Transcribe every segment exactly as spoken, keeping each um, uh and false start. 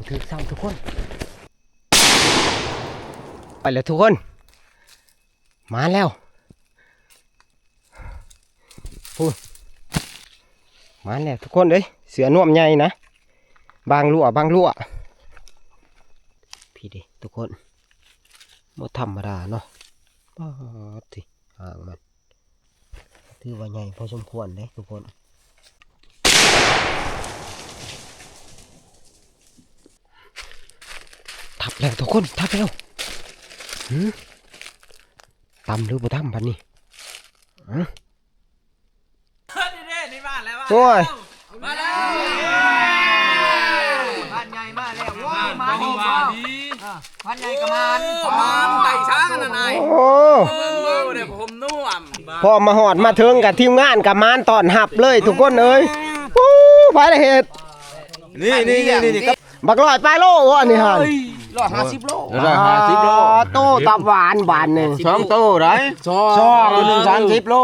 ถือซ้ำทุกคน ไปแล้วทุกคน มาแล้วพูดมาแล้วทุกคนเอ้ย เสือนวมใหญ่นะ บางลั่ว บางลั่ว พี่ดิทุกคน บ่ธรรมดาเนาะ ป๊าดสิ หางมัน ถือว่าใหญ่พอสมควรเด้ทุกคน ทับแล้วทุกคน ทับแล้ว หืม ตำหรือบ่ตำบัดนี้ หืม นี่เด้ นี่บ้านแล้ว โอ้ย มาแล้ว บ้านใหญ่มาแล้ว ว้าว มาดี มาดี ว้าว อ่ะ พันใหญ่กะมาน กะมาน ไปช้านั่นน่ะนาย โอ้ เบิ่งเบิ่งเดี๋ยวผมน่วม พอมาฮอดมาถึงกับทีมงานกะมานต้อนรับเลยทุกคนเอ้ย โอ้ ไปเลยเฮ็ด นี่นี่นี่นี่ บักร้อยปลายโลวะนี่หั่น ร้อยห้าสิบโล ร้อยห้าสิบโล อ่า โตตับหวานบานนี่ สองโตได้ สอง ตัวหนึ่งสามสิบโล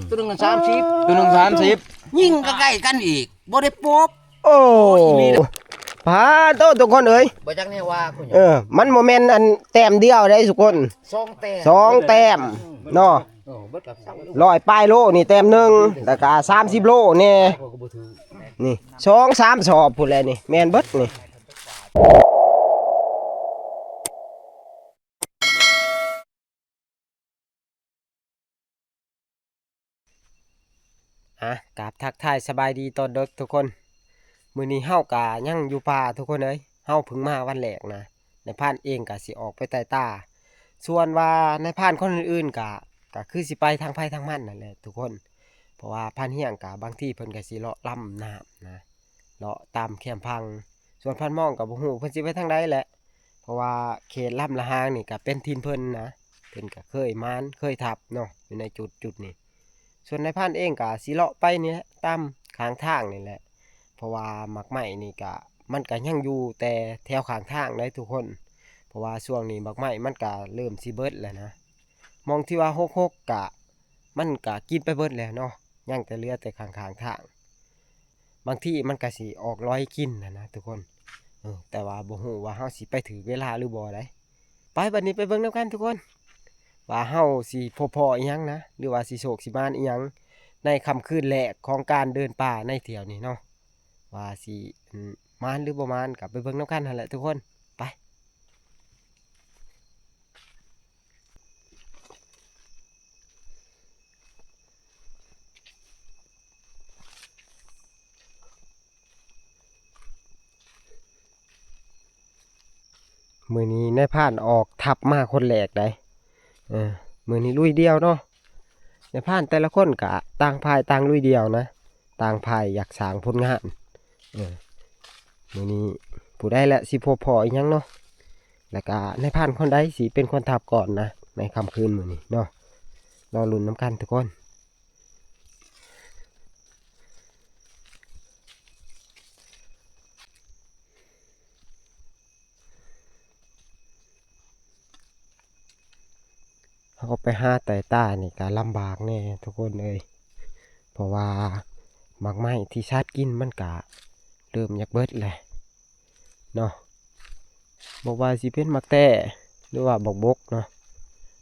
ตัวหนึ่งสามสิบ ตัวหนึ่งสามสิบ ยิ่งก็ใกล้กันอีก บ่ได้ปบ โอ้ พาโตทุกคนเอ้ย บ่จักแนวว่าคุณ เออ มันบ่แม่นอันแต้มเดียวได้ทุกคน สองแต้ม สองแต้มเนาะ เออ เบิดกับสาม ร้อยปลายโลนี่แต้มหนึ่ง แล้วก็สามสิบโลนี่ นี่ สองสามสอบพู้นแหละนี่ แม่นเบิดนี่ อ่ะ กราบทักทายสบายดีตอนดึกทุกคน มื้อนี้เฮากะยังอยู่ป่าทุกคนเอ้ย เฮาเพิ่งมาวันแรกนะ นายพรานเองกะสิออกไปไต่ตา ส่วนว่านายพรานคนอื่นๆกะ กะคือสิไปทางไผทางมันนั่นแหละทุกคน เพราะว่าพรานเฮียงกะบางทีเพิ่นกะสิเลาะลำน้ำนะ เลาะตามแคมพัง ส่วนพรานมองกะบ่ฮู้เพิ่นสิไปทางใดแหละ เพราะว่าเขตลำละหางนี่กะเป็นถิ่นเพิ่นนะ เพิ่นกะเคยมานเคยทับเนาะ อยู่ในจุดจุดนี้ ส่วนนายพรานเองกะสิเลาะไปนี่แหละ ตามข้างทางนี่แหละ เพราะว่าหมากไม้นี่กะ มันกะยังอยู่แต่แถวข้างทางเด้ทุกคน เพราะว่าช่วงนี้หมากไม้มันกะเริ่มสิเบิดแล้วนะ หม่องที่ว่าหกหกกะ มันกะกินไปเบิดแล้วเนาะ ยังแต่เหลือแต่ข้างๆทาง บางทีมันกะสิออกลอยกินหั้นนะทุกคน เออ แต่ว่าบ่ฮู้ว่าเฮาสิไปถืกเวลาหรือบ่ได๋ ไปบัดนี้ไปเบิ่งนำกันทุกคน ว่าเฮาสิพบพ้ออิหยังนะ หรือว่าสิโชคสิหมานอิหยัง ในค่ำคืนแรกของการเดินป่าในเที่ยวนี้เนาะ ว่าสิ อืม หมานหรือบ่หมาน กะไปเบิ่งนำกันหั้นแหละทุกคน ไป มื้อนี้นายพรานออกทัพมาคนแรกได๋ เออ มื้อนี้ลุยเดี่ยวเนาะ นายพรานแต่ละคนกะต่างพายต่างลุยเดี่ยวนะ ต่างพายอยากสร้างผลงาน เออ มื้อนี้ผู้ใดละสิพบพ้ออิหยังเนาะ แล้วกะนายพรานคนใดสิเป็นคนทัพก่อนนะ ในค่ำคืนมื้อนี้เนาะ รอลุ้นนำกันทุกคน เฮาไปหาไต่ตานี่กะลำบากแน่ทุกคนเอ้ย เพราะว่าหมากไม้ที่สัตว์กินมันกะเริ่มอยากเบิดแหละเนาะ บ่ว่าสิเป็นหมากแต้หรือว่าบักบกเนาะ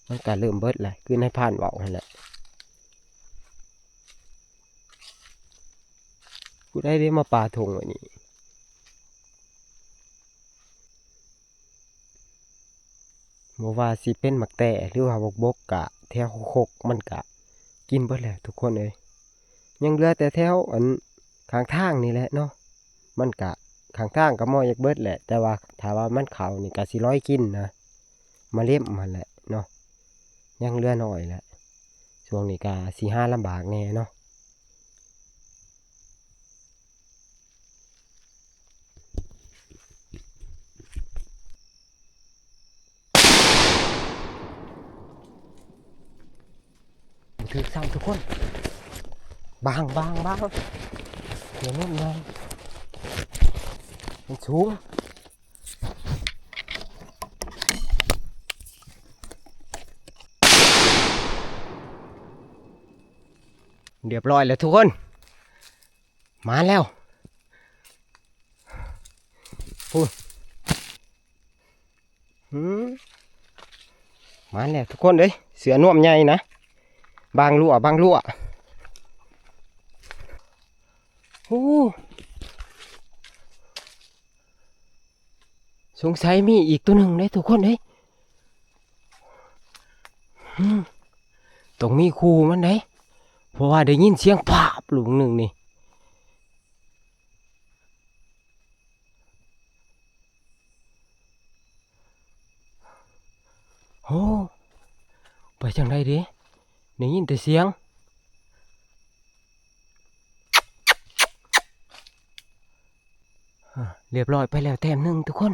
มันกะเริ่มเบิดแหละ คือนายพรานเว้าหั้นแหละ ผู้ใดได้มาปาถงไว้นี่ บ่ว่าสิเป็นหมากแต้หรือว่าบักบกกะ แถวโคกมันกะ กินเบิดแหละทุกคนเอ้ย ยังเหลือแต่แถวอันข้างทางนี่แหละเนาะ มันกะข้างทางกะมออยากเบิดแหละ แต่ว่าถ้าว่ามันเข้านี่กะสิลอยกินนะ มาเล็มหั้นแหละเนาะ ยังเหลือน้อยแหละ ช่วงนี้กะสิหาลำบากแน่เนาะ ถืกซ้ำทุกคน บาง บาง บาง เดี๋ยวนี้มัน มันสูง เรียบร้อยแล้วทุกคน มาแล้ว พูด อืม มาแล้วทุกคนเอ้ย เสือนวมใหญ่นะ บางลั่ว บางลั่ว โอ้ สงสัยมีอีกตัวหนึ่งเด้ทุกคนเอ้ย อืม ต้องมีคู่มันเด้ เพราะว่าได้ยินเสียงปาบลูกหนึ่งนี่ โอ้ ไปจั่งใดเด้ ได้ยินแต่เสียง อ่ะ เรียบร้อยไปแล้วแต้มหนึ่งทุกคน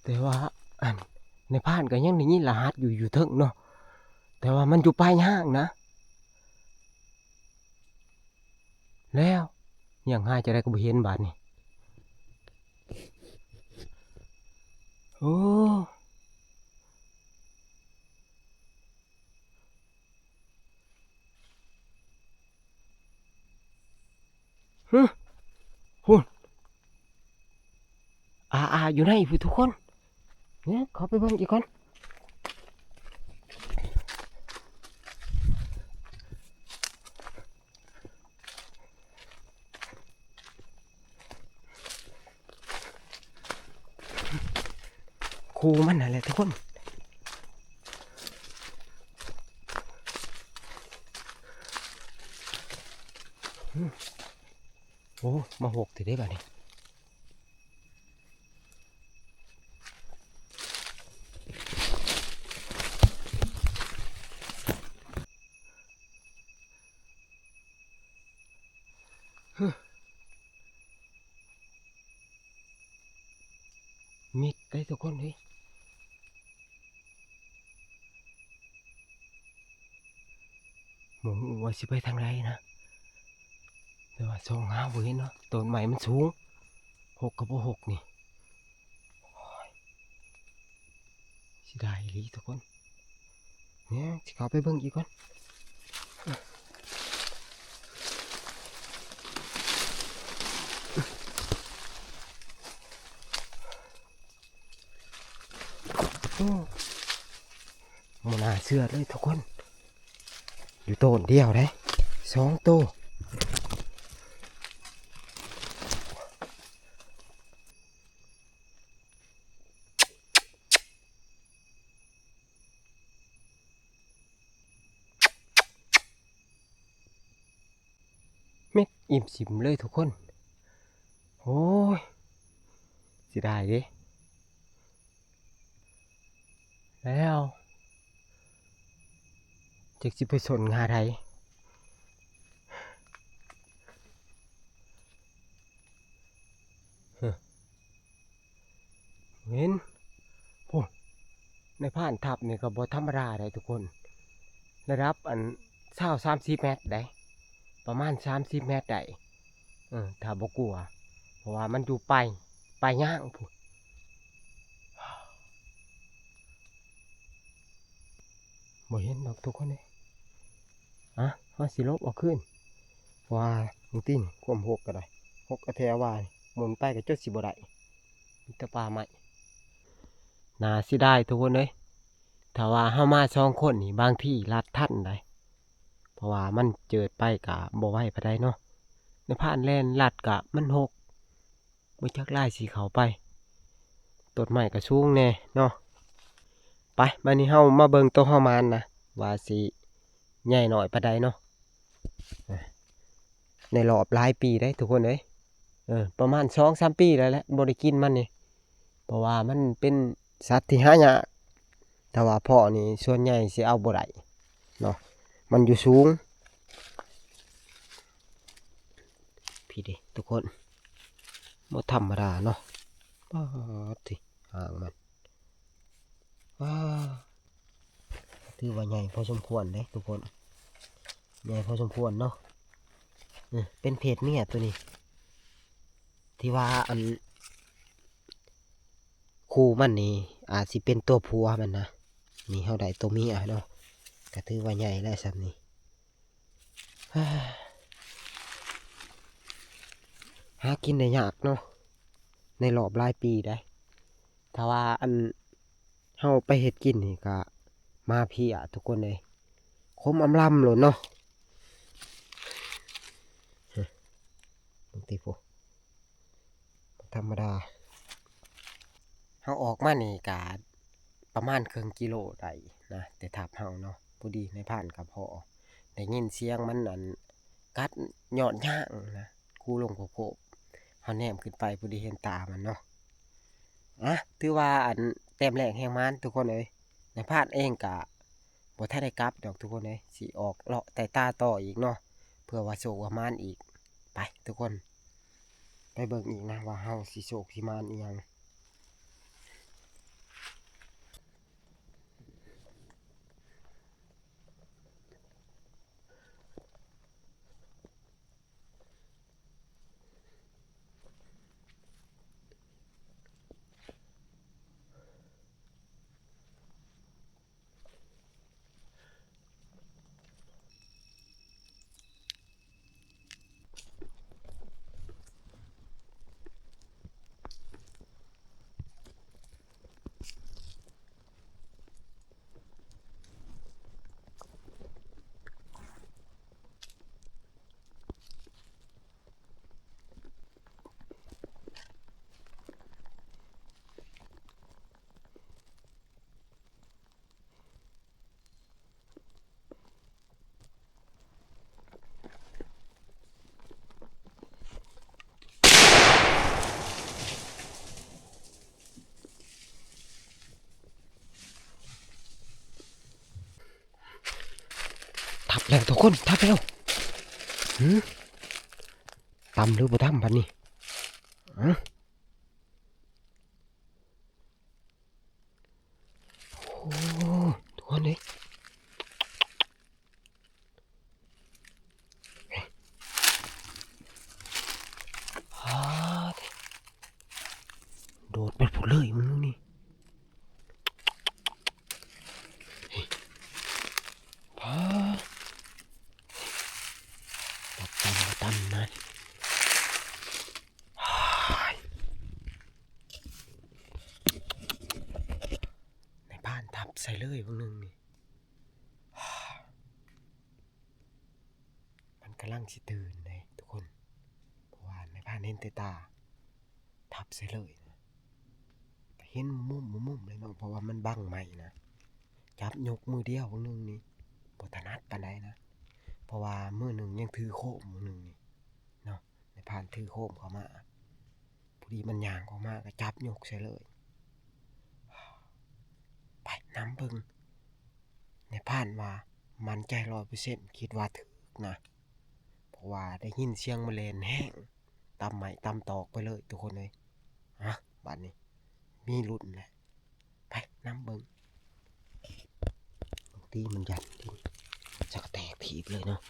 แต่ว่า อัน นายพรานก็ยังได้ยินรหัสอยู่ อยู่เทิงเนาะ แต่ว่ามันอยู่ปลายห้างนะ แล้ว ยังหาจั่งใดก็บ่เห็นบาดนี้ โอ้ หึ พุ้น อา อา อยู่ในพุ้นทุกคน เนี่ย ขอไปเบิ่งอีกก่อน คู่มันนั่นแหละทุกคน โอ้ มาหกทีได้ป่ะนี่ มิดได้ทุกคนเฮ้ย หมูว่าสิไปทางใดนะ แต่ว่าส่องหาบ่เห็นเนาะ ต้นไม้มันสูง หกกับบ่หกนี่ โอ้ย เสียดายอีหลีทุกคน เนี่ย สิเข้าไปเบิ่งอีกก่อน โอ้ บ่น่าเชื่อเลยทุกคน อยู่ต้นเดียวเด้ สองโต เม็ดอิ่มสิมเลยทุกคน โอ้ย เสียดายเด้ แล้ว จักสิไปสนงาใด เห็น โอ้ นายพรานทับนี่ก็บ่ธรรมดาเด้ทุกคน ระดับอันซาวสามสิบเมตรได้ ประมาณสามสิบเมตรได้ เออ ถ้าบ่กลัว เพราะว่ามันอยู่ปลาย ปลายย่างพุ้น บ่เห็นดอกทุกคนเอ้ย อ่ะ เฮาสิหลบเอาคืน เพราะว่าบางทีนี่ความหกก็ได้ หกก็แท้ว่านี่ หมุนไปก็จนสิบ่ได้ มีแต่ป่าไม้ น่าเสียดายทุกคนเอ้ย ถ้าว่าเฮามาสองคนนี่ บางทีลัดทันได้ เพราะว่ามันเจิดไปก็บ่ไวปานใดเนาะ นายพรานแล่นลัดก็มันหก บ่จักลายสิเข้าไป ต้นไม้ก็สูงแน่เนาะ ไป บัดนี้เฮามาเบิ่งโตเฮาหมานนะ ว่าสิใหญ่น้อยปานใดเนาะ ในรอบหลายปีเด้ทุกคนเอ้ย เออ ประมาณสองสามปีแล้วแหละ บ่ได้กินมันนี่ เพราะว่ามันเป็นสัตว์ที่หายาก ถ้าว่าพ้อนี่ส่วนใหญ่สิเอาบ่ได้เนาะ มันอยู่สูง พี้เด้ทุกคน บ่ธรรมดาเนาะ ป๊าดติ หางมัน ว้า ถือว่าใหญ่พอสมควรเด้ทุกคน ใหญ่พอสมควรเนาะ เออ เป็นเพศเมียตัวนี้ ที่ว่าอัน คู่มันนี่ อาจสิเป็นตัวผัวมันนะ นี่เฮาได้ตัวเมียเนาะ ก็ถือว่าใหญ่แล้วส่ำนี้ หากินได้ยากเนาะ ในรอบหลายปีได้ ถ้าว่าอัน เฮาไปเฮ็ดกินนี่ก็มาเพลียทุกคนเอ้ย ขมอำลำโลดเนาะ เบิ่งติพุ้น บ่ธรรมดา เฮาออกมานี่ก็ประมาณเคิ่งกิโลได้นะ แต่ทับเฮาเนาะ พอดีนายพรานก็พ้อ ได้ยินเสียงมันอันกัดยอดยางนะ คูลงโพกๆ เฮาแนมขึ้นไปพอดีเห็นตามันเนาะ อ่ะ ถือว่าอันแต้มแรกแฮงหมานทุกคนเอ้ย นายพรานเองก็บ่ทันได้กลับดอกทุกคนเอ้ย สิออกเลาะไต่ตาต่ออีกเนาะ เผื่อว่าโชคว่าหมานอีก ไปทุกคน ไปเบิ่งอีกนะว่าเฮาสิโชคสิหมานอีหยัง ทับแล้วทุกคน ทับแล้ว หืม ตำหรือบ่ตำบัดนี้ อะ โอ้ ทุกคนเอ้ย อ้า โดดไปพุ้นเลยมึงนี่ เฮ้ย ป๊าด ตับตันตันนะ อ้าย นายพรานทับใส่เลยพวกหนึ่งนี่ มันกำลังสิตื่นเลยทุกคน เพราะว่านายพรานเห็นแต่ตา ทับใส่เลยนะ เห็นมุมมุมมุมเลยเนาะ เพราะว่ามันบังไม้นะ จับยกมือเดียวพวกหนึ่งนี่ บ่ถนัดปานใดนะ เพราะว่ามือหนึ่งยังถือโคมมือหนึ่งนี่ เนาะ นายพรานถือโคมเข้ามา พอดีมันย่างออกมาก็จับยกใส่เลย ไปนำเบิ่ง นายพรานว่ามั่นใจร้อยเปอร์เซ็นต์ คิดว่าถืกนะ เพราะว่าได้ยินเสียงมันแล่นแฮง ตำไม้ตำตอกไปเลยทุกคนเอ้ย อ่ะ บัดนี้ มีลุ้นแหละ ไปนำเบิ่ง บางทีมันยันดิน จะกระแตกถีบเลยเนาะ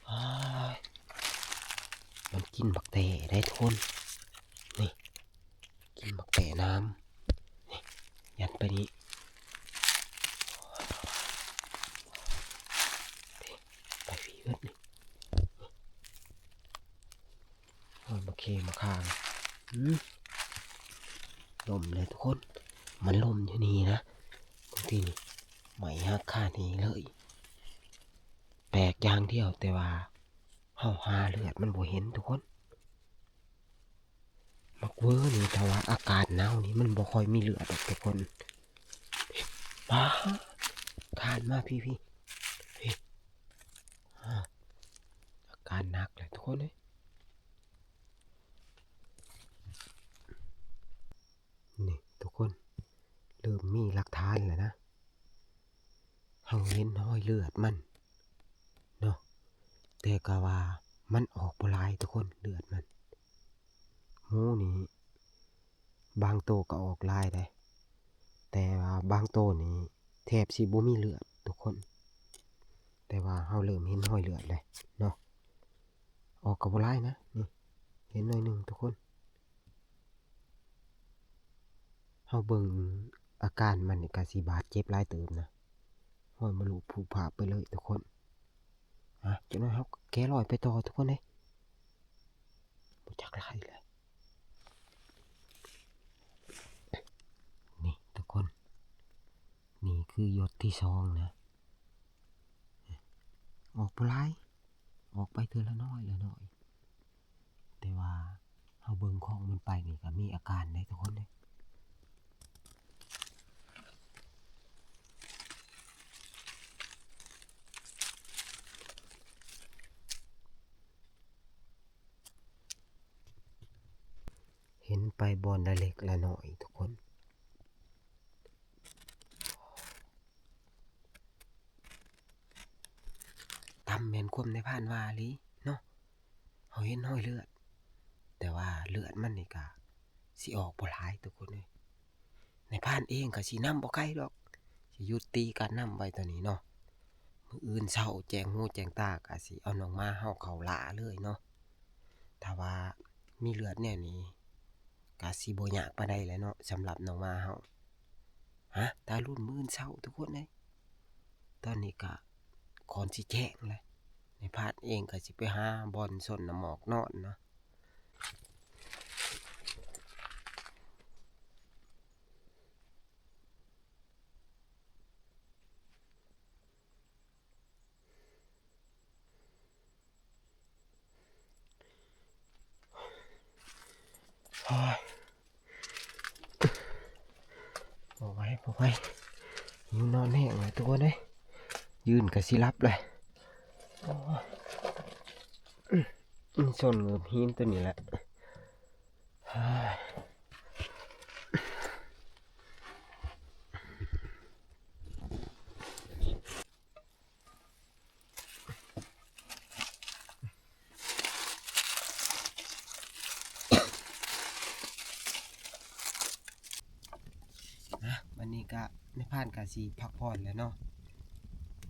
อ้าย มันกินบักแตได้ทุกคน นี่ กินบักแตน้ำ นี่ ยันไปนี่ ไปพี้เอิดนี่ โอ้ย มาเคมาคาง อืม ล่มเลยทุกคน มันล่มอยู่นี่นะ บางทีนี่ ไม้หักคานี่เลย แปลกอย่างเดียวแต่ว่า เฮาหาเลือดมันบ่เห็นทุกคน บักเวอร์นี่ แต่ว่าอากาศหนาวนี่ มันบ่ค่อยมีเลือดดอกทุกคน ป๊าด คานมาพี้ พี้ พี้ อ่า อาการหนักเลยทุกคนเอ้ย นี่ทุกคน เริ่มมีหลักฐานแล้วนะ เฮาเห็นรอยเลือดมันเนาะ แต่ก็ว่ามันออกบ่หลายทุกคน เลือดมัน หมูนี่ บางโตก็ออกหลายเด้ แต่ว่าบางโตนี่แทบสิบ่มีเลือดทุกคน แต่ว่าเฮาเริ่มเห็นรอยเลือดเลยเนาะ ออกก็บ่หลายนะ นี่ เห็นหน่อยหนึ่งทุกคน เฮาเบิ่งอาการมันนี่ก็สิบาดเจ็บหลายเติบนะ ห้อยมาลุผุผาไปเลยทุกคน อ่ะ จักหน่อยเฮาแกะรอยไปต่อทุกคนเด้ บ่จักหลายเลย นี่ทุกคน นี่คือหยดที่สองนะ ออกบ่หลาย ออกไปเทื่อละน้อยละน้อย แต่ว่าเฮาเบิ่งของมันไปนี่ก็มีอาการเด้ทุกคนเด้ เห็นไปบ่อนละเล็กละน้อยทุกคน ต่ำแม่นความนายพรานว่าอีหลีเนาะ เฮาเห็นรอยเลือด แต่ว่าเลือดมันนี่ก็สิออกบ่หลายทุกคนเอ้ย นายพรานเองก็สินำบ่ไกลดอก สิยุติการนำไว้เท่านี้เนาะ มื้ออื่นเช้าแจ้งหูแจ้งตาก็สิเอาน้องหมาเฮาเข้าล่าเลยเนาะ ถ้าว่ามีเลือดแนวนี้ก็สิบ่ยากปานใดแหละเนาะ สำหรับน้องหมาเฮา ฮะ ถ้ารุ่นมื้ออื่นเช้าทุกคนเอ้ย ตอนนี้ก็ก่อนสิแจ้งเลย นายพรานเองก็สิไปหาบ่อนส้นน้ำหมอกนอนเนาะ โอ้ย บ่ไหว บ่ไหว หิวนอนแฮงเลยทุกคนเอ้ย ยืนก็สิหลับเลย โอ้ย อืม ส้นเงือบหินตัวนี้แหละ นะ วันนี้ก็นายพรานก็สิพักผ่อนแล้วเนาะ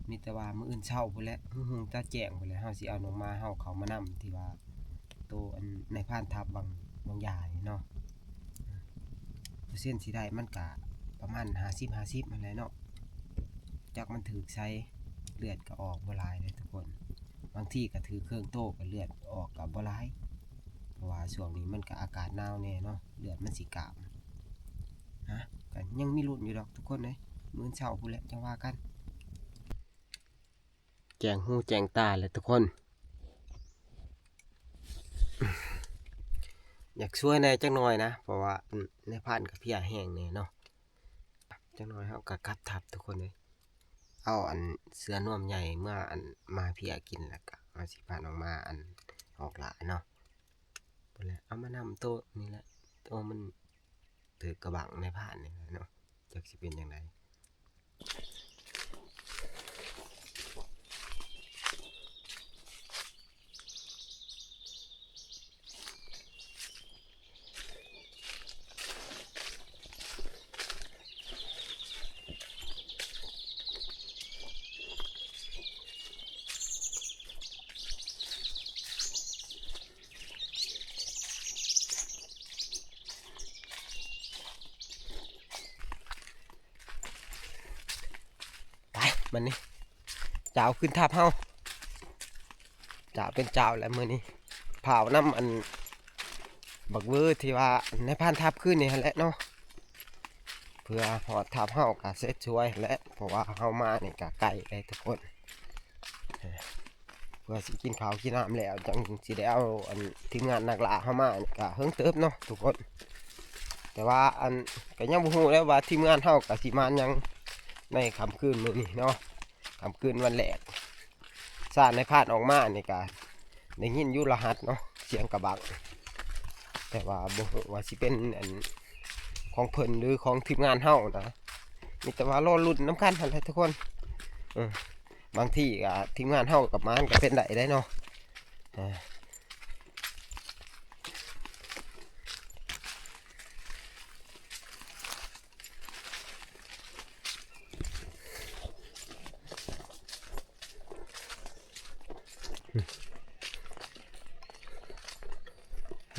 มีแต่ว่ามื้ออื่นเช้าพู้นแหละ ฮุ่งๆ ตาแจ้งพู้นแหละ เฮาสิเอาน้องหมาเฮาเข้ามานำ ที่ว่าโตอันนายพรานทับบาง บางอย่างนี่เนาะ เปอร์เซ็นต์สิได้มันก็ประมาณห้าสิบห้าสิบหั้นแหละเนาะ จักมันถืกไส เลือดก็ออกบ่หลายเลยทุกคน บางทีก็ถืกเครื่องโตก็เลือดออกก็บ่หลาย เพราะว่าช่วงนี้มันก็อากาศหนาวแน่เนาะ เลือดมันสิกาม ฮะ ก็ยังมีลุ้นอยู่ดอกทุกคนเอ้ย มื้อเช้าพู้นแหละจั่งว่ากัน แจ้งหูแจ้งตาแล้วทุกคน อยากช่วยแหน่จักหน่อยนะ เพราะว่า อืม นายพรานก็เพลียแฮงแหน่เนาะ จักหน่อยเฮาก็กลับทับทุกคนเอ้ย เอาอันเสือนวมใหญ่เมื่ออันมาเพียกิน แล้วก็เอาสิพาน้องมาอันออกล่าเนาะ พู้นแหละ เอามานำโตนี่แหละ โตมันถืกกะบังนายพรานนี่แหละเนาะ จักสิเป็นจั่งใด ไป บัดนี้ เจ้าขึ้นทับเฮา เจ้าเป็นเจ้าแล้วมื้อนี้ เผานำอัน บักเวอร์ที่ว่านายพรานทับคืนนี่หั้นแหละเนาะ เพื่อฮอดทับเฮาก็เสร็จสวยหั้นแหละ เพราะว่าเฮามานี่ก็ไกลเลยทุกคน เพื่อสิกินข้าวกินน้ำแล้วจั่งสิได้เอาอันทีมงานนักล่าเฮามานี่ก็เฮิงเติบเนาะทุกคน แต่ว่าอันก็ยังบ่ฮู้แล้วว่าทีมงานเฮาก็สิมาหยังในค่ำคืนมื้อนี้เนาะ ค่ำคืนวันแรก ซ่านนายพรานออกมานี่ก็ได้ยินอยู่รหัสเนาะ เสียงกะบัง แต่ว่าบ่ฮู้ว่าสิเป็นอันของเพิ่นหรือของทีมงานเฮานะ มีแต่ว่ารอลุ้นนำกันหั้นแหละทุกคน เออ บางทีก็ทีมงานเฮากับมันก็เป็นได้เด้เนาะ เออ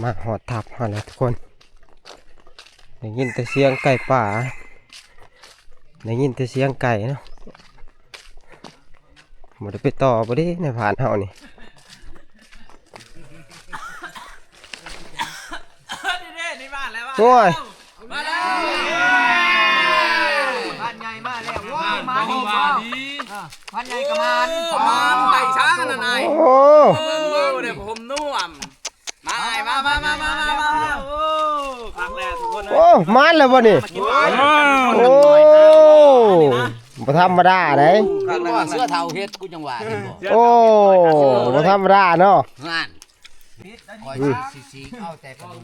มาฮอดทับเฮาแล้วทุกคน ได้ยินแต่เสียงไก่ป่า ได้ยินแต่เสียงไก่เนาะ บ่ได้ไปต่อบ่เด้ในผ่านเฮานี่ นี่เด้ นี่มาแล้ว โอ้ย มาแล้ว พันใหญ่มาแล้ว โอ้ย มาดี พันใหญ่กะมาน โอ้ มาใส่ช้างนั่นนาย โอ้ เบิ่งเบิ่งเด้อผมน่วม มาอ้ายมามามามามามามาโอ้คักแล้วทุกคนเอ้ย โอ้ มานแล้วบ่นี่ มากินปลา โอ้ บ่ธรรมดาเด้ คักแล้ว เสือเฒ่าเฮ็ด กูจังหวะเห็นบ่ โอ้ บ่ธรรมดาเนาะ งาน อืม ข้อยสิ สิ สิเอาแต่กระดู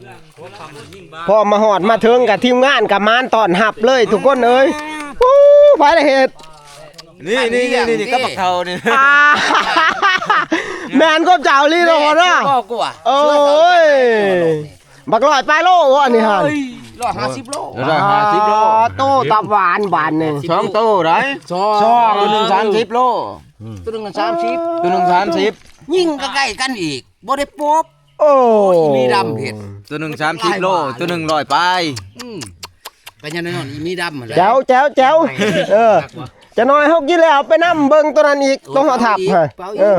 ก พอมาฮอดมาถึงกับทีมงานกับมานต้อนรับเลยทุกคนเอ้ย โอ้ ไผละเฮ็ด นี่นี่นี่นี่นี่กับบักเฒ่านี่ อ่า แม่นความเจ้าอีหลีเนาะพ่อเนาะ เอ้ย สิบอกกูว่ะ โอ้ย บักร้อยปลายโลวะอันนี้หั่น ร้อยห้าสิบโล ร้อยห้าสิบโล อ่า โตตับหวานบานนี่ สองโตได้ สอง ตัวหนึ่งสามสิบโล ตัวหนึ่งสามสิบ ตัวหนึ่งสามสิบ ยิงก็ใกล้กันอีก บ่ได้ปบ โอ้ อีมีดำเห็ด ตัวหนึ่งสามสิบโล ตัวหนึ่งร้อยปลาย อืม ก็ยังน้อยๆอีมีดำหั่นแหละ แจ๋วแจ๋วแจ๋ว เออ จะน้อยเฮากินแล้วไปนำเบิ่งตัวนั้นอีก ตัวเฮาทับฮะ เป่าอีก เออ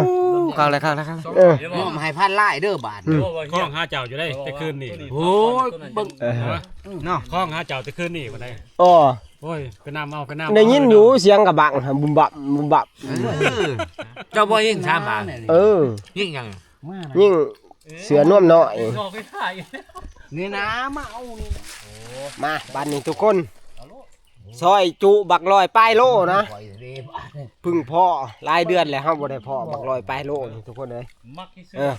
เข้าเลยเข้าเลยเข้าเลย เออ มอบให้พันลายเด้อบาด อืม คล้องหาเจ้าอยู่ได้แต่คืนนี่ โอ้ย เบิ่ง เออ เนาะ คล้องหาเจ้าแต่คืนนี่บ่ได้ อ๋อ โอ้ย ไปนำเอา ไปนำเอา ได้ยินอยู่เสียงกระบังฮะ บุมบับ บุมบับ เออ เจ้าบ่ยิงสามบาท เออ ยิงหยัง ยิ่งเสือนวมน้อย นี่นะ มาเอานี่ มา บัดนี้ทุกคน ซอยจุบักร้อยปลายโลนะ ข้อยเด้บาด เพิ่งพ้อหลายเดือนแล้ว เฮาบ่ได้พ้อบักร้อยปลายโลนี่ทุกคนเอ้ย มักที่สุด เออ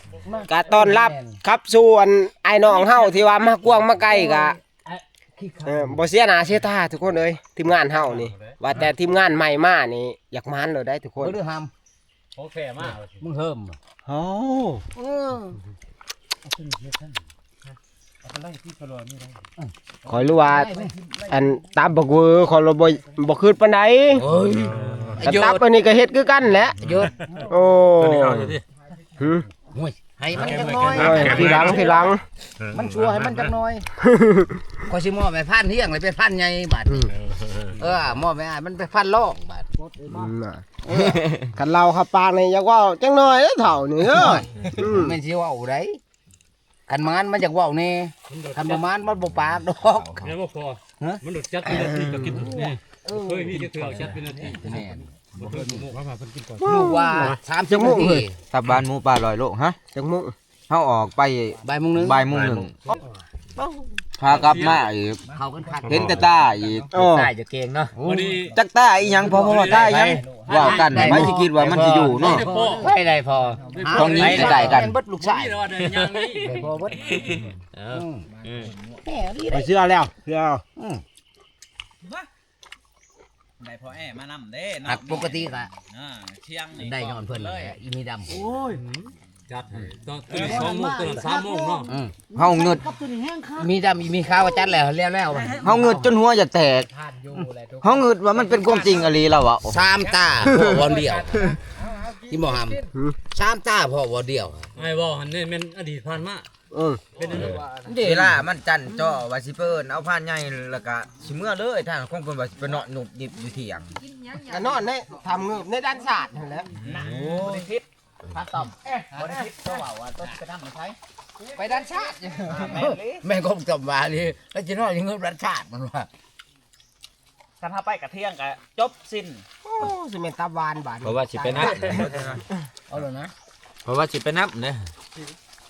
กะต้อนรับครับสู่อันอ้ายน้องเฮาที่ว่ามากวางมาไกลกะ เออ บ่เสียหน้าเสียตาทุกคนเอ้ย ทีมงานเฮานี่ ว่าแต่ทีมงานใหม่มานี่ อยากหมานเลยได้ทุกคน เบิ่งดูหำ ของแท้มา มึงเฮิ่มบ่ โอ้ เออ เอาไปเลยที่กระโดดนี่ได้ ข้อยรู้ว่า อันตำบักเวอข้อยบ่ บ่คิดปานใด เฮ้ย แต่ตำอันนี้ก็เฮ็ดคือกันแหละ หยุด โอ้ หือ โอ้ย ให้มันจักหน่อย โอ้ย ทีหลัง ทีหลัง มันชั่วให้มันจักหน่อย ข้อยสิมอบให้พันเที่ยงเลย เป็นพันใหญ่บาด อืม เออ มอบให้อ้ายมันเป็นพันรองบาด อืมน่ะ คันเล่าเข้าปากนี่อยากเว้าจักหน่อยเด้อเฒ่านี่เด้อ อืม แม่นสิเว้าได้ คันหมานมันอยากเว้าแน่ คันบ่หมานมันบ่ปากดอก แม่นบ่พอ ฮะ มันโดดจัดเป็นนาทีก็กินนี่ เออ เฮ้ย มีจักเทื่อจัดเป็นนาที แม่น บ่เคยรู้ว่าเพิ่นกินก่อน ลูกว่าสามสิบนาที ตับหวานหมูป่าร้อยโล ฮะ จักโมง เฮาออกไป บ่ายโมงหนึ่ง บ่ายโมงหนึ่ง ขากลับมาอีก เข้ากันคัก เห็นแต่ตาอีก เออ ตาจะเก่งเนาะ โอ้ จักตาอีหยัง พอ พอ ตาอีหยัง เว้ากัน ได้ ไผสิคิดว่ามันสิอยู่เนาะ ได้พอ ต้องยิงใกล้ๆกัน เบิดลูกชาย ได้พอเบิด เออ อืม อืม แม่นี่ ไปเชื่อแล้ว เชื่อ อืม ได้พ่อแอ้มานำเด้เนาะ หักปกติกะ อ่า เชียงนี่ ได้นอนเพิ่น เลย อีมีดำ โอ้ย จัดให้ตอนตื่นสองโมง ตื่นสามโมงเนาะ อืม เฮาเงิด มีดำอีมีขาวจัดแล้ว แล้ว แล้ว เฮาเงิดจนหัวอยากแตก เฮาเงิดว่ามันเป็นความจริงอีหลีแล้วอะ สามตาพ่อวันเดียว ที่บ่หำ หืม สามตาพ่อวันเดียว ไอ้เว้าหั่นนี่แม่นอดีตผ่านมา เออ เป็นอันนั้น เวลามันจั่นจ้อว่าสิไปเอิ้นเอาพานใหญ่ แล้วก็สิเมือเลย ทางของเพิ่นว่าสิไปนอนหนุบหยิบอยู่เถียง ก็นอนในถ้ำเงิบในด้านศาสตร์นั่นแหละ โอ้ บ่ได้ผิด พระต้อม บ่ได้ผิด เขาว่าว่าต้นกระทำมันไผ ไปด้านศาสตร์ แม่นเลย แม่นของจอมว่านี่ แล้วสินอนอยู่เงิบด้านศาสตร์มันว่า คันเฮาไปกะเที่ยงกะจบสิ้น โอ้ สิแม่นตับหวานบาดนี้ เพราะว่าสิไปนับ เอาเลยนะ เพราะว่าสิไปนับเด้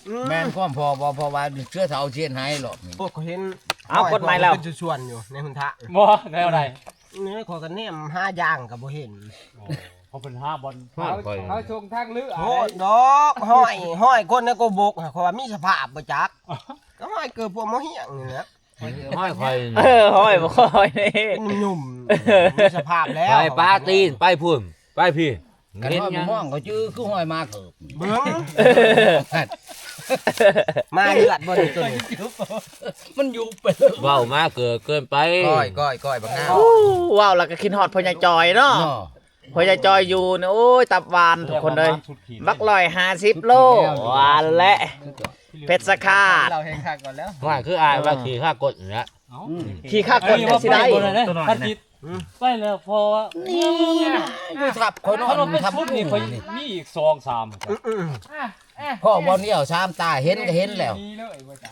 อืม แม่นความพอบ่ เพราะว่าเชื้อเฒ่าเชียนหายหรอกนี่ โอ้ เขาเห็น เอากฎหมายแล้ว เป็นส่วนๆอยู่ในหนทาง บ่ แนวใด นี่ขอยก็แนมหาอย่างก็บ่เห็น เขาเป็นห้าบอล เขา เขาชงทางเลือก โหดดอก ห้อย ห้อยคนในโกบก เขาว่ามีสภาพบ่จัก ก็ห้อยเกิดพวกหมอเฮี้ยงนี่แหละ ห้อยข่อย เออ ห้อยบ่ค่อยนี่ หนุ่มๆ มีสภาพแล้ว ไปปาตีน ไปพุ่น ไปพี่ กันห้อยบ่ม่วงเขาจื้อคือห้อยมาเกิบ เบิ่ง มาเลือดบ่นี่ตัวนี้ มันอยู่ไปเลย เว้ามาเกิบเกินไป ก้อย ก้อย ก้อย บักนาว โอ้ เว้าแล้วก็คิดฮอดพ่อใหญ่จอยเนาะ เนาะ พ่อใหญ่จอยอยู่เนี่ย โอ้ย ตับหวานทุกคนเลย บักร้อยห้าสิบโล หวานและ เพชรฆาต เราแห่งคักก่อนแล้ว ว่าคืออายว่าขี้ข้ากดอยู่แล้ว อืม ขี้ข้ากดจังสิได้ ตัวน้อย คันจิต ไปแล้วพอนี่ อยู่ทับข่อยนอน ถ้าเราไป ทับ สุดนี่ กู ข่อย นี่ มีอีกสองสาม พ่อบอลเดียวสามตาเห็นก็เห็นแล้ว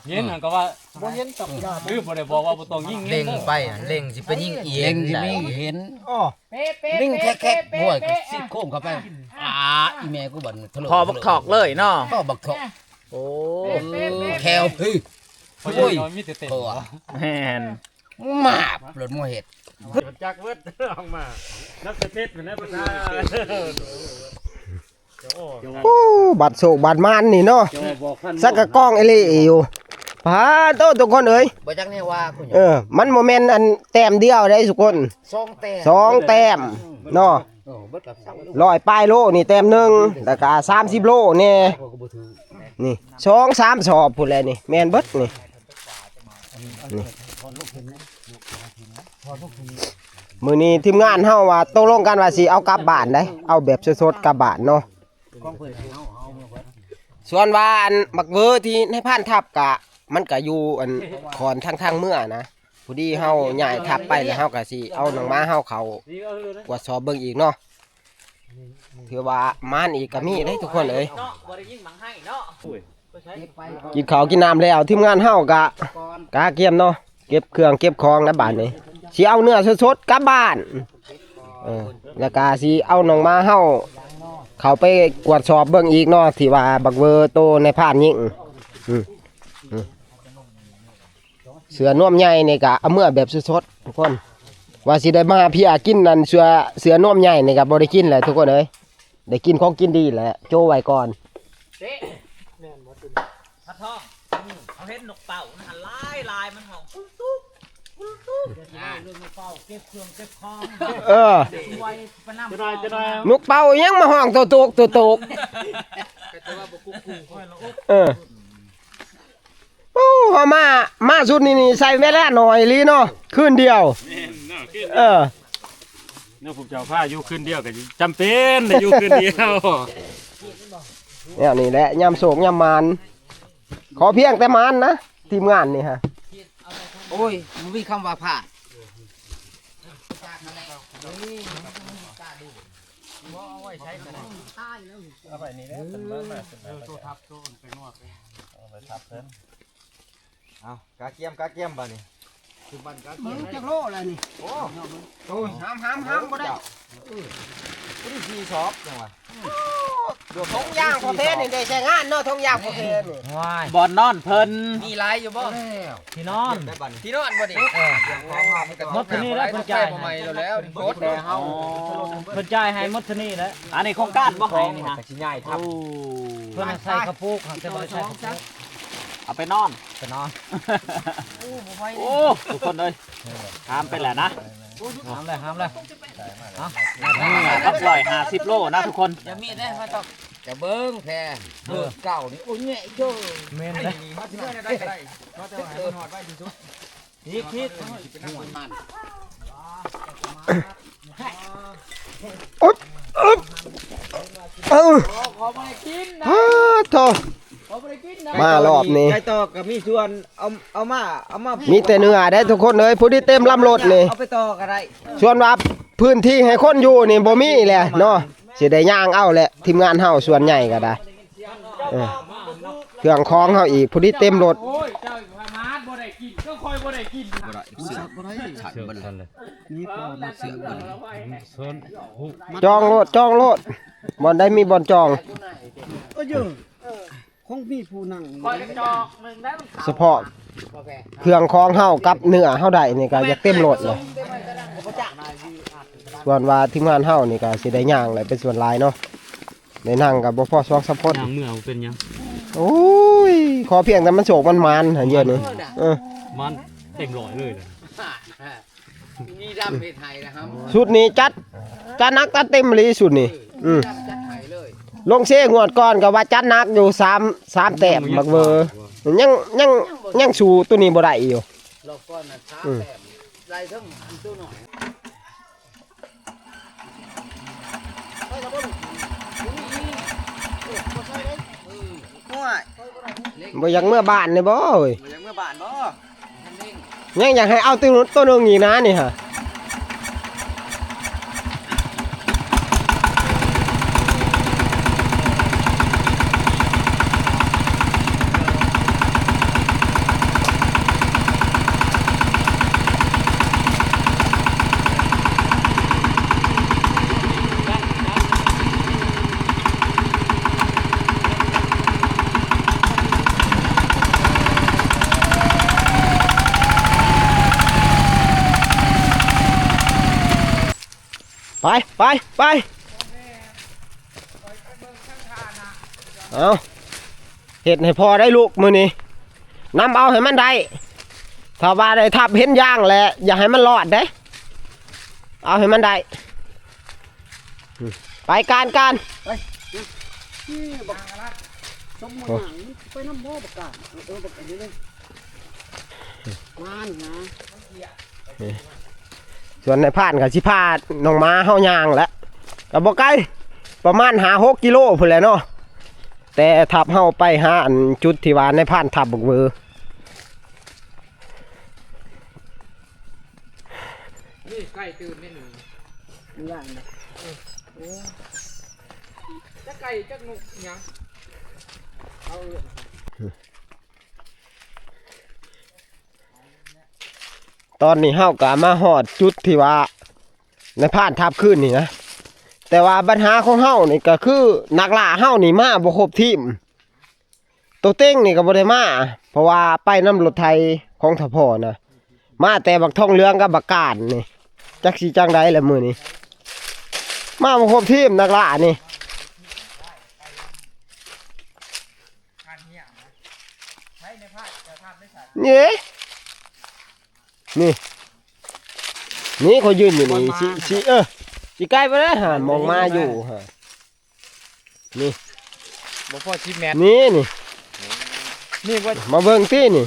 เห็นหันก็ว่า บ่เห็นกับยา คือบ่ได้บอกว่าบ่ต้องยิง เล็งไปอะเล็งสิไปยิงเอีย เล็ ง งสิ ได้ มีเห็น อ๋อ ลิงแคกๆบวยก็สิโค้งเข้าไปอ่าอีแม่กูบ่นทะลุ พอบักถอกเลยเนาะ พ่อบักถอก โอ้ แคลพี่ โอ้ยมีแต่เต็ม โอ้ แม่น มาบรถมอเห็ด จักเวิร์ดออกมานักเทศเหมือนนักประชา โอ้บัดโศกบัดมานนี่เนาะ จะบอกท่าน สักกะกล้องเอหลีอยู่พาโตทุกคนเอ้ย บ่จักแน่ว่าคุณ เออ มันโมเมนต์อันแต้มเดียวได้ทุกคน สองแต้ม สองแต้มเนาะ โอ้เบิดกับเสา ร้อยปลายโลนี่แต้มหนึ่งแล้วก็สามสิบโลเนี่ย พวกก็บ่ถือ นี่สองสามสอบพูดแล้วนี่แมนเบิดนี่นี่มือนี้ทีมงานเฮาว่าตกลงกันว่าสิเอากลับบ้านได้ เอาแบบสดๆกลับบ้านเนาะ ส่วนว่าอันบักเวอร์ที่ในผ่านทับกะ มันกะอยู่อันขอนทางทางเมือนะ พอดีเฮาย้ายทับไปแล้วเฮากะสิเอาน้องหมาเฮาเขากวดสอบเบิ่งอีกเนาะ ถือว่ามานอีกกะมีได้ทุกคนเอ้ย เนาะบ่ได้ยิงบังให้เนาะ กินข้าวกินน้ำแล้วทีมงานเฮากะกะเกียมเนาะ เก็บเครื่องเก็บของแล้วบาดนี้สิเอาเนื้อสดๆกลับบ้าน เออ แล้วกะสิเอาน้องหมาเฮาเข้าไปกวดสอบเบิ่งอีกเนาะ ที่ว่าบักเวอร์โตในผ่านยิงอืมอืมเสือนวมใหญ่นี่กะเอาเมื่อแบบสดๆทุกคน ว่าสิได้มาเพียกินนั่นเสือเสือนวมใหญ่นี่กะบ่ได้กินแหละทุกคนเอ้ย ได้กินของกินดีแหละโจ้ไว้ก่อน เตะ แม่นบ่ตุน พระทองเอาเห็นนกเป่ามันหันลายลายมันห้องตุ๊กตุ๊กตุ๊กตุ๊ก เรื่องเป่าเก็บเครื่องเก็บของ เออ ไว้ไปนำ จะหน่อยจะหน่อย นกเป่ายังมาห้องโตโตกโตโตกเออ โอ้เฮามามาสุดนี่นี่ใส่เวลาหน่อยอีหลีเนาะคืนเดียว เออ เนี่ยผมจะเอาผ้าอยู่คืนเดียวกันจำเป็นได้อยู่คืนเดียว เนี่ยนี่แหละยามโศกยามหมานขอเพียงแต่หมานนะทีมงานนี่ฮะ โอ้ยมันมีคำว่าพลาด เอาไปนี่แหละเป็นมามาเป็นมาเอาไปทับเพิ่นเอากาเกียมกาเกียมบ่นี่คือบ้านกาเกียมจักโลแล้วนี่โอ้โอ้ยห้ามห้ามห้ามบ่ได้ ผู้ที่สี่สอบจังหวะ ทงยางประเภทนี่ได้ใช้งานเนาะทงยางประเภทนี่ บ่อนนอนเพิ่น มีหลายอยู่บ่ ที่นอน ที่นอนบ่นี่ หมดเท่านี้แล้วเพิ่นจ่ายให้ ใหม่แล้วแล้วโคตรแล้วเฮา เพิ่นจ่ายให้หมดเท่านี้แล้วอันนี้โครงการบ่ให้นี่ฮะ สิใหญ่ทำ เพิ่นใส่กระปุกฮะแต่บ่ได้ใส่กระปุก เอาไปนอน ไปนอน โอ้ทุกคนเลยห้ามไปแหละนะห้ามเลยห้ามเลยเอาครับร้อยห้าสิบโลนะทุกคน อย่ามีได้มาต้องจะเบิ่งแท้เบอร์เก่านี่โอ้ยแง่เจ้อ แม่นเลย มาสิมาได้ก็ได้มาแต่ว่าให้มันฮอดไว้ที่สุด พีกพีก อึ๊บอึ๊บเออ ขอบ่ได้กินนะ ฮ่าโธ่ ขอบ่ได้กินนะ มารอบนี้ ไก่ตอกก็มีส่วนเอาเอามาเอามา มีแต่เนื้อได้ทุกคนเอ้ยผู้ที่เต็มลำรถนี่ เอาไปต่อก็ได้ ส่วนว่าพื้นที่ให้คนอยู่นี่บ่มีแหละเนาะสิได้ย่างเอาแหละทีมงานเฮาส่วนใหญ่ก็ได้เออเครื่องของเฮาอีกผู้ที่เต็มรถ โอ้ยเจ้าพามาบ่ได้กินก็คอยบ่ได้กิน บ่ได้เสือกบ่ได้ฉันบ่ได้ นี่ก็มา เสือกบ่ได้ จองโลดจองโลดบ่อนได้มีบ่อนจอง เออเยอะคงมีผู้นั่งอยู่ คอยกระจอกหนึ่งได้มัน เฉพาะเครื่องของเฮากับเนื้อเฮาได้นี่ก็อยากเต็มรถเลยส่วนว่าทีมงานเฮานี่ก็สิได้ย่างเลยเป็นส่วนหลายเนาะได้นั่งกับบ่พอสองสามคน ย่างเมืองเป็นยัง โอ้ยขอเพียงแต่มันโศกมันหมานหันเดียวนี่เออ มันเต็มร้อยเลยเลย มีดำเฮ็ดไห้นะครับ ชุดนี้จัดจัดหนักจัดเต็มเลยชุดนี้อืม ดำจัดไห้เลย ลงเซงวดก่อนก็ว่าจัดหนักอยู่สามสามแต้มบักเวอร์ยังยังยังสู้ตัวนี้บ่ได้อยู่ รอบก่อนน่ะสาม อืม แต้มไล่ทั้งอันตัวหน่อย บ่อยากเมือบ้านนี่บ่เอ้ย มันยังเมือบ้านบ่ ยังอยากให้เอาตัวตัวหนึงอีกนะนี่ฮะ ไป ไป ไป เอา เฮ็ดให้พอได้ลูกมื้อนี้ นำเอาให้มันได้ ถ้าว่าได้ทับเห็นยางแหละ อย่าให้มันรอดเด้ เอาให้มันได้ ไปการ การ ไป นี่บัก สมมุติว่ามันไปนำบ่บักกาด เออ เออ บักอันนี้เลย มานี่นะ ส่วนนายพรานก็สิพาน้องหมาเฮาย่างแหละ ก็บ่ไกล ประมาณห้าหกกิโลพุ้นแหละเนาะ แต่ทับเฮาไปหาอันจุดที่ว่านายพรานทับบักเวอ นี่ไก่ตื่นแน่นอน มันย่างนะ โอ้ จักไก่จักนกหยัง เอาเลย ตอนนี้เฮาก็มาฮอดจุดที่ว่านายพรานทับคืนนี่นะ แต่ว่าปัญหาของเฮานี่ก็คือนักล่าเฮานี่มาบ่ครบทีม โตเต็งนี่ก็บ่ได้มา เพราะว่าไปนำรถไถของทพ่อนะ มาแต่บักทองเหลืองกับบักการนี่ จักสิจั่งใดละมื้อนี้ มาบ่ครบทีมนักล่านี่ นี่ นี่ นี่เขายืนอยู่นี่ สิ สิ เออ สิใกล้ไปแล้วฮะ มองมาอยู่ฮะ นี่ บ่พอสิบเมตร นี่ นี่ นี่บ่ มาเบิ่งตินี่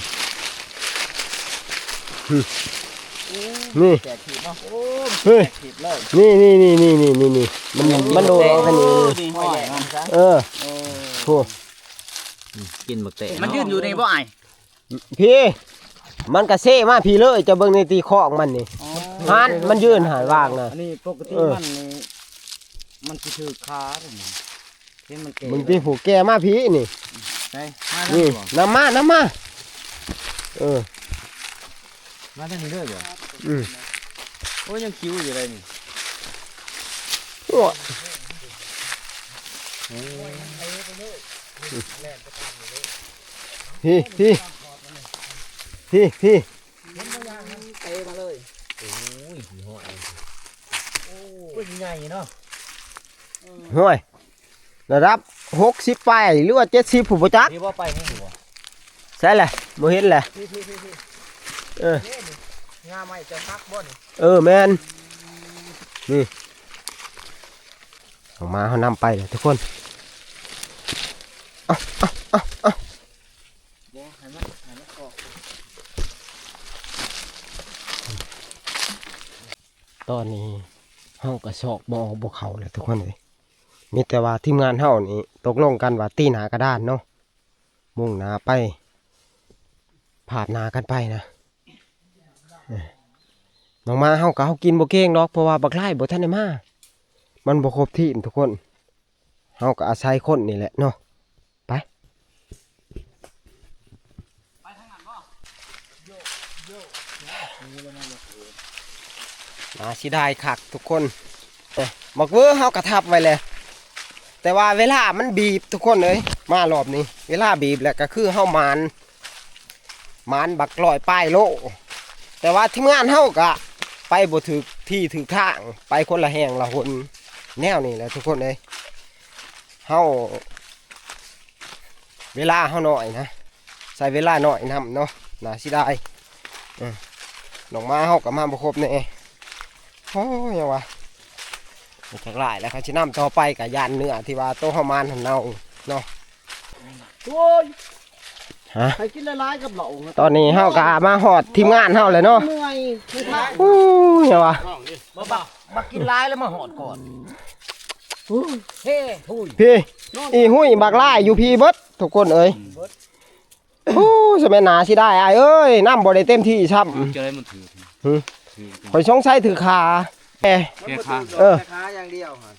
นี่ แตกถีบเนาะ โอ้ เฮ้ย แตกถีบเลย นี่ นี่ นี่ มัน มันโดดออกทางนี้ นี่ห้อยมันซะ เออ เออ โห กินบักแตง มันยืนอยู่นี่บ่อ้าย พี่ มันกะเซมาพี่เลย จะเบิ่งในตีคอกมันนี่ อ๋อ หัน มันยืนหันวางนะ อันนี้ปกติ เออ มันนี่ มันสิถือขาเด้นี่ เห็นมันแก่ มึงตีผูกแก่มาพี่นี่ ใช่ มาแล้ว นี่ บ่ นำมา นำมา เออ มาทางนี้เลยบ่ อืม โอ้ย ยังคิวอยู่เลยนี่ โอ้ย โอ้ย พี่ พี่ พี่ พี่ เตะมาเลย โอ้ย ห้อย โอ้ย ใหญ่เนาะ ห้อย ระดับหกสิบปลาย หรือว่าเจ็ดสิบ ผู้บ่จัก นี่บ่ไปนี่อยู่บ่ ใช่แหละ บ่เห็นแหละ พี่ พี่ พี่ พี่ เออ นี่ นี่ งาใหม่จะพักบ่นี่ เออ แม่น นี่ ออกมาเขานำไปเลยทุกคน เอา เอา เอา เอา บ่ ให้มัน ให้มันออก ตอนนี้เฮาก็ซอกบ่ออกบ่เข้าเลยทุกคนเลย มีแต่ว่าทีมงานเฮานี่ตกลงกันว่าตีหน้ากระดานเนาะ มุ่งหน้าไป พาดหน้ากันไปนะ เอ้ย น้องหมาเฮาก็เฮากินบ่เก่งดอก เพราะว่าบักหลายบ่ทันได้มา มันบ่ครบทีมทุกคน เฮาก็อาศัยคนนี่แหละเนาะ ไป น่าเสียดายคักทุกคน เอ้ย บักเวอเฮาก็ทับไว้แล้ว แต่ว่าเวลามันบีบทุกคนเอ้ย มารอบนี้ เวลาบีบแล้วก็คือเฮาหมาน หมานบักร้อยปลายโล แต่ว่าทีมงานเฮาก็ไปบ่ถืกที่ถืกทาง ไปคนละแห่งละหน แนวนี้แหละทุกคนเอ้ย เฮา เวลาเฮาน้อยนะ ใช้เวลาน้อยนำเนาะ น่าเสียดาย เออ น้องหมาเฮาก็มาบ่ครบแน่ โอ้ย ยังวะ มันจักหลายแล้ว คันสินำต่อไปก็ย่านเนื้อที่ว่าโตเฮาหมานหั่นเน่าเนาะ โอ้ย ฮะ ให้กินหลายๆกับเหล้า ตอนนี้เฮาก็มาฮอดทีมงานเฮาแล้วเนาะ เมื่อย อู้ย ยังวะ มาบัก มากินหลายแล้วมาฮอดก่อน เฮ้ หุย พี่ อีหุยบักหลายอยู่พี่เบิดทุกคนเอ้ย โอ้ สมัยหนาสิได้อ้ายเอ้ย น้ำบ่ได้เต็มที่ซ้ำ จะได้มันถือ หึ ถือ ข่อยสงสัยถือขา แก แกข้าง เออ ขาอย่างเดียวหั่น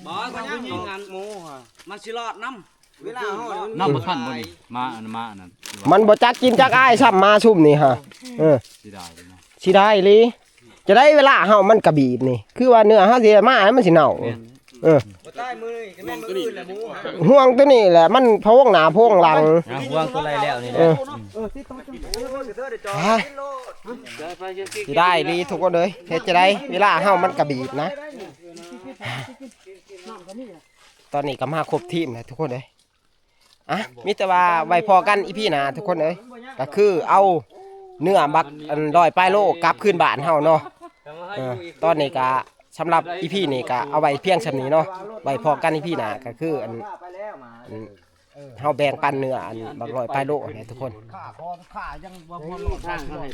บ่ ก็ยังอยู่ หมูหั่น มันสิรอดนำ เวลาเฮา น้ำบ่ทันบ่นี่ มาอันนั้น มาอันนั้น มันบ่จักกินจักอ้ายซ้ำมาซุ่มนี่ฮะ เออ สิได้เลยนะ สิได้อีหลี จะได้เวลาเฮามันกะบีบนี่ คือว่าเนื้อเฮาสิมามันสิเน่า แม่น เออ บ่ตายมื้อนี้ก็แม่นมื้ออื่นแหละหมูหั่น ห่วงตัวนี้แหละ มันพะวงหน้าพะวงหลัง อ่ะ ห่วงตัวไรแล้วนี่แหละ เออ เออ สิได้อีหลีทุกคนเอ้ย เฮ็ดจะได้ เวลาเฮามันกะบีบนะ ตอนนี้ก็มาครบทีมแล้วทุกคนเอ้ย อ่ะ มีแต่ว่าไว้พ้อกันอีพีหน้าทุกคนเอ้ย ก็คือเอาเนื้อบักอันร้อยปลายโลกลับคืนบ้านเฮาเนาะ เออ ตอนนี้ก็สำหรับอีพีนี้ก็เอาไว้เพียงส่ำนี้เนาะ ไว้พ้อกันอีพีหน้าก็คืออัน อัน เฮาแบ่งปันเนื้ออันบักร้อยปลายโลให้ทุกคน ข้าพอข้ายังบ่พอรอด ทางเขาให้